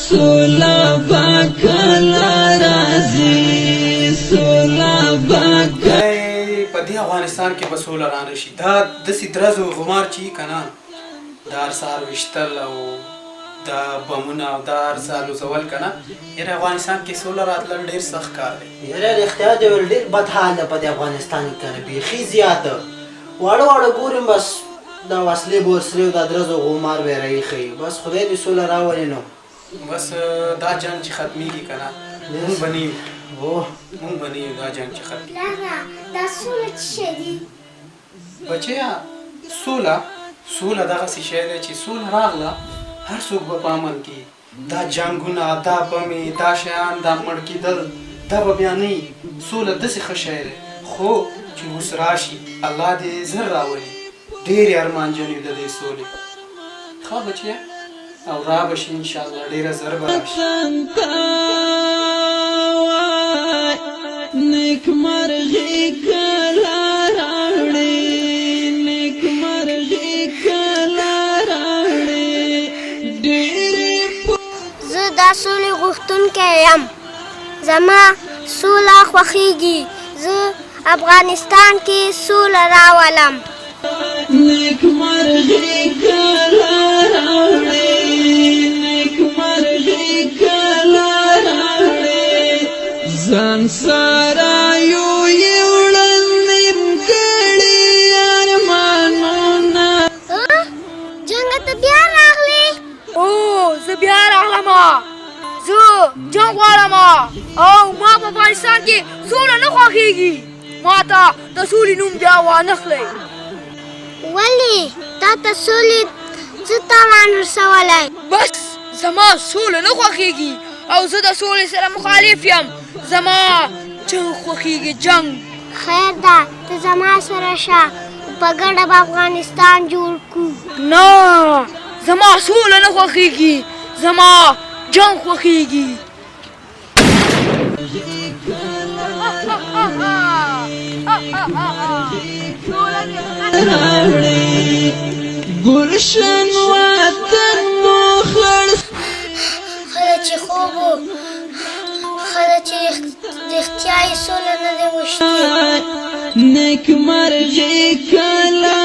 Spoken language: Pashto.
سوله به کله راځي، سوله به په دې افغانستان کې به سوله رانه شي. دا داسې درز او غمار چې که نه، دا هر سهار ویشتل او دا بمونه او دا هر څه الوزول که نه، یعنې افغانستان کې سوله راتلل ډېر سخت کار دی. یاره رښتیا دی ویل، ډېر بد حال ده په دې افغانستان کې که نه، بیخي زیات واړه واړه ګورم، بس دا وسلې به ورسرې او دا درز او غمار به یې راایښی. بس خدای دې سوله راولي نو. بس دا جنګ چې ختمیږي که نه، مونږ به نه یو. هو، مونږ به نه یو دا جنګ چې ختم. پلاره، دا سوله څه شی دی؟ بچیه، سوله دغسې شی دی چې سوله راغله، هر څوک به په امن کې. دا جنګونه، دا بمې، دا شیان، دا مړ کېدل، دا به بیا نه وي. سوله داسې ښه شی دی، خو چې اوس راشي، الله دې زر راولي. ډېر یې ارمانجن یو د دې سولې. ښه بچیه، او را به شي انشاءالله، ډېره زر به راشي. نیکمرغي کله راوړي، نیکمرغي کله راوړي، ډېرې زه د سولې غوښتونکی یم. زما سوله خوښیږي. زه افغانستان کې سوله راولم. نیکمرغي کله راوړي، نیکمرغي کله راوړي، ځان سره یو یوړل نیمګړي ارمانونه. جنګ ته بیا راغلې؟ او زه بیا راغلم. زه جنګ غواړم او ما په افغانستان کې سوله نه خوښیږي. ما ته د سولې نوم بیا وانخلئ. ولې؟ تا ته سولې څه تاوان رسولی؟ بس زما سوله نه خوښیږي او زه د سولې سره مخالف یم. زما جنګ خوښیږي، جنګ. خیر ده، ته زما سره شه، په ګډه به افغانستان جوړ کړو. نه، زما سوله نه خوښیږي، زما جنګ خوښیږي. راوړي ګلشن وطن مو خړ. ښه ده چې خوب و، ښه ده چې رښتیا یې سوله نه ده غوښتې. نیکمرغي کله